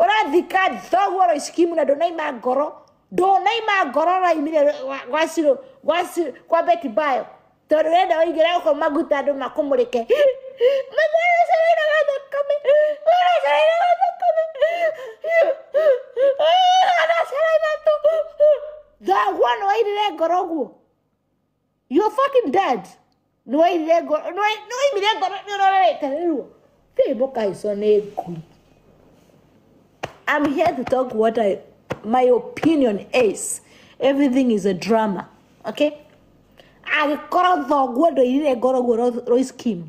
Ũrathika thoguo Royce Kim na ndũnaima ngoro. Ndũnaima ngoro ũraimire gwa Ciro kwa Betty Bayo. Tondũ ũrenda ũingĩre gũkũ maguta andũ makũmũrĩke. Mwana ũcio ũrainaga thakame. Mwana ũcio ũrainaga thakame. Mwana ũcio ũraina tu. Thoguo nĩwairire ngoro ũguo. You're fucking dead. Nĩwairire ngoro, nĩwaimire ngoro nĩũrorerete rĩu. Thiĩ mũkaicwo nĩ ngui. I'm here to talk what my opinion is. Everything is a drama. Okay? Angĩkorwo thoguo ndwairire ngoro ũguo Royce Kim.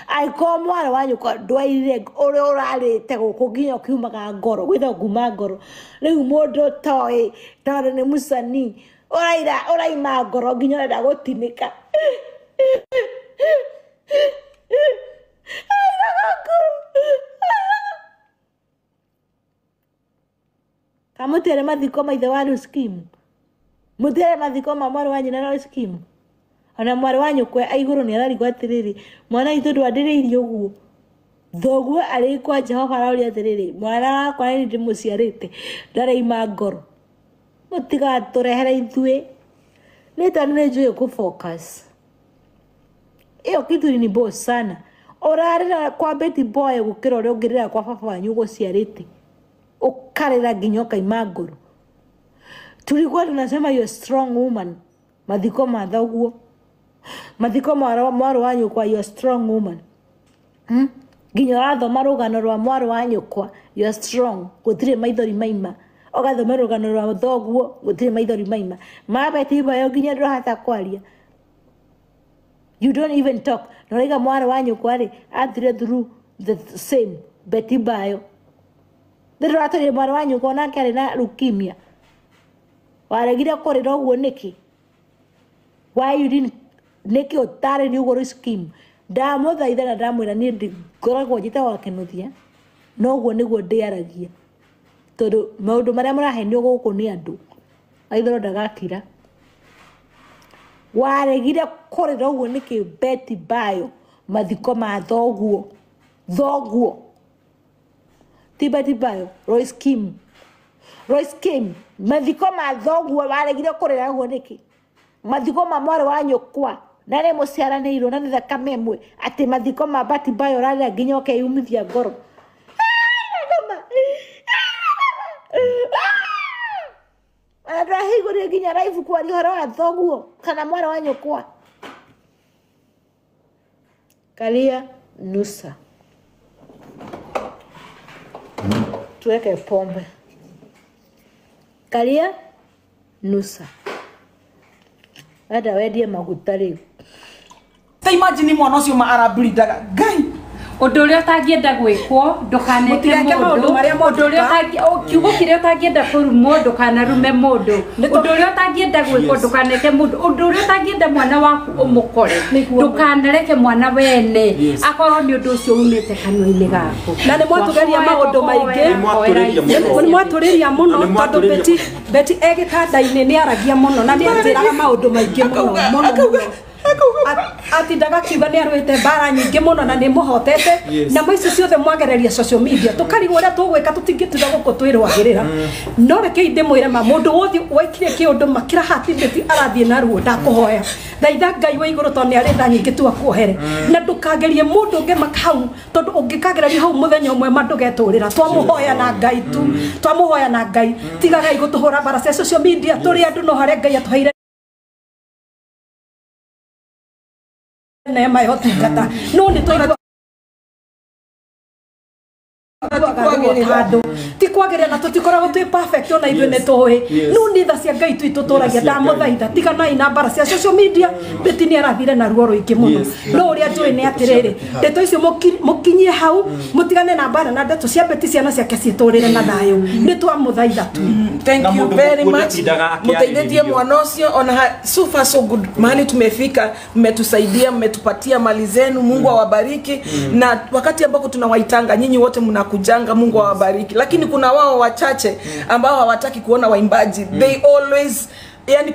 Angĩkorwo mwarĩ wa nyũkwa ndwairire ũrĩa ũrarĩte gũkũ nginya ũkiumaga ngoro, gwĩtwo kuma ngoro. Rĩu mũndũ ũtoĩ tondũ nĩ mũcani ũraima ngoro nginya ũrenda gũtinĩka. Arairaga ngoro. Kamũtere mathiko ma ithe wa Royce Kim. Mũtere mathiko ma mwarĩ wa nyina Royce Kim. Ona mwarĩ wa nyũkwa aigũrũ nĩ ararigwo atĩrĩrĩ, mwana witũ ndwandĩrĩirie ũguo. Thoguo arĩ kwa Jehova aroria atĩrĩrĩ, mwana wakwa nĩ ndĩmũciarĩte ndaraima ngoro. Mũtigatũrehere ithuĩ. Nĩ tondũ nĩ njũĩ kũ focus. Ĩyo kitu ni boss sana. Ũrarĩra kwa Betty Boy gũkĩra ũrĩa ũngĩrĩra kwa baba wanyu ũgũciarĩte. Ũkarĩra nginya ũkaima ngoro. Tulikuwa tunasema you're a strong woman. Mathiko ma thoguo. Mathiko mwarĩ wa nyũkwa, you're a strong woman. Nginya ũrathoma rũgano rwa mwarĩ wa nyũkwa, you're strong. Gũtirĩ maithori maima. Ũgathoma rũgano rwa thoguo, gũtirĩ maithori maima. Ma Betty Bayo nginya ndũrahota kwaria. You don't even talk. Na ũraiga mwarĩ wa nyũkwa rĩ, athire through the same Betty Bayo. Ndĩratũrire mwarĩ wa nyũkwa onake arĩ na leukemia. Waregire kũrĩra ũguo nĩkĩ? Why you didn't nĩkĩ ũtarĩrie ũguo Royce Kim? Ndamũthaitha na ndamwĩra niĩ ngoragwo njĩtagwo Kĩnuthia, no ũguo nĩguo ndĩaragia. Tondũ maũndũ marĩa mũrahenio gũkũ nĩ andũ, aithoro ndagakira. Waregire kũrĩra ũguo nĩkĩ Betty Bayo mathiko ma thoguo? Thoguo. Ti Betty Bayo, Royce Kim. Royce Kim, mathiko ma thoguo waregire kũrĩra ũguo nĩkĩ? Mathiko ma mwarĩ wa nyũkwa na nĩ mũciaranĩirwo na nĩ thakame ĩmwe, atĩ mathiko ma Betty Bayo ũrarĩra nginya ũkeyumithia ngoro. Ona ndũrahingũrire nginya live kwaria ũhoro wa thoguo kana mwarĩ wa nyũkwa. Karia nusa. Tuweke pombe. Karia nusa. Enda wendie maguta rĩu. Ta imagine mwana ũcio ma arablindaga. Ngai. Ũndũ ũrĩa ũtangĩenda gwĩkwo ndũkaneke mũndũ. Ũndũ ũrĩa kiugo kĩrĩa ũtangĩenda kũrumwo ndũkanarume mũndũ. Ũndũ ũrĩa ũtangĩenda gwĩkwo ndũkaneke mũndũ. Ũndũ ũrĩa ũtangĩenda mwana waku ũmũkore ndũkanareke mwana wene akorwo nĩ ũndũ ũcio umĩte kanua-inĩ gaku. Na nĩ mwatũgeria maũndũ maingĩ. Nĩ mwatũrĩria mũno tondũ Betty e gĩtanda-inĩ nĩ aragia mũno na nĩ anjĩraga maũndũ maingĩ mũno mũno. Atindaga kiuga nĩ arũĩte mbara nyingĩ mũno na nĩ mũhotete na maici ciothe mwagereria social media tũkarigwo ũrĩa tũgwĩka tũtingĩtiga gũkũ twĩrwagĩrĩra. No rekei ndĩmwĩre ma mũndũ wothe waikire kĩũndũ makĩra hati Betty arathiĩ na ruo ndakũhoya thaitha Ngai wa igũrũ tondũ nĩ arĩ tha nyingĩ tu akuohere na ndũkagerie mũndũ ũngĩ hau tondũ ũngĩkagereria hau mũthenya ũmwe ma ndũgetũrĩra. Twamũhoya na Ngai tu, twamũhoya na Ngai, tigagai gũtũhũra mbara cia social media tũrĩ andũ no harĩa Ngai atũheire neema ya ũtungata. No nĩ tũigua ti kwagĩrĩra na tũtikoragwo twĩ perfect ona ithuĩ nĩ tũĩ no nĩ tha cia Ngai tu itũtũragia. Ndamũthaitha tiganai na mbara cia social media. Betty nĩ arathire na ruo rũingĩ mũno no ũrĩa njũĩ nĩ atĩrĩrĩ ndeto icio mũkinyie hau mũtigane na mbara na ndeto cia Betty ciana ciake ciĩtũrĩre na thayũ. Nĩ twamũthaitha tu. Thank you very much. Mteidie mwana ũcio ona so far so good. Mahali tumefika, mmetusaidia, mmetupatia mali zenu. Mungu awabariki. Na wakati ambako tunawaitanga nyinyi wote mnakujanga, Mungu awabariki. Lakini kuna wao wachache ambao hawataki kuona waimbaji. They always yani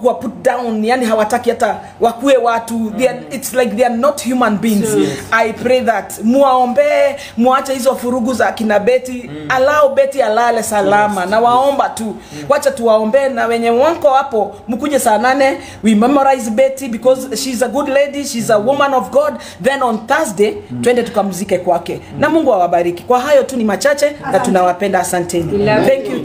kuwa put down, yani hawataki hata wakue watu. They are, it's like they are not human beings. Yes. I pray that muwaombee, muache hizo furugu za akina Betty. Allow Betty alale salama. Na waomba tu, wacha tuwaombee, na wenye wako hapo mkuje saa 8, we memorize Betty because she's a good lady, she's a woman of God. Then on Thursday twende tukamzike kwake, na Mungu awabariki. Kwa hayo tu ni machache, na tunawapenda. Asanteni. Love Thank you.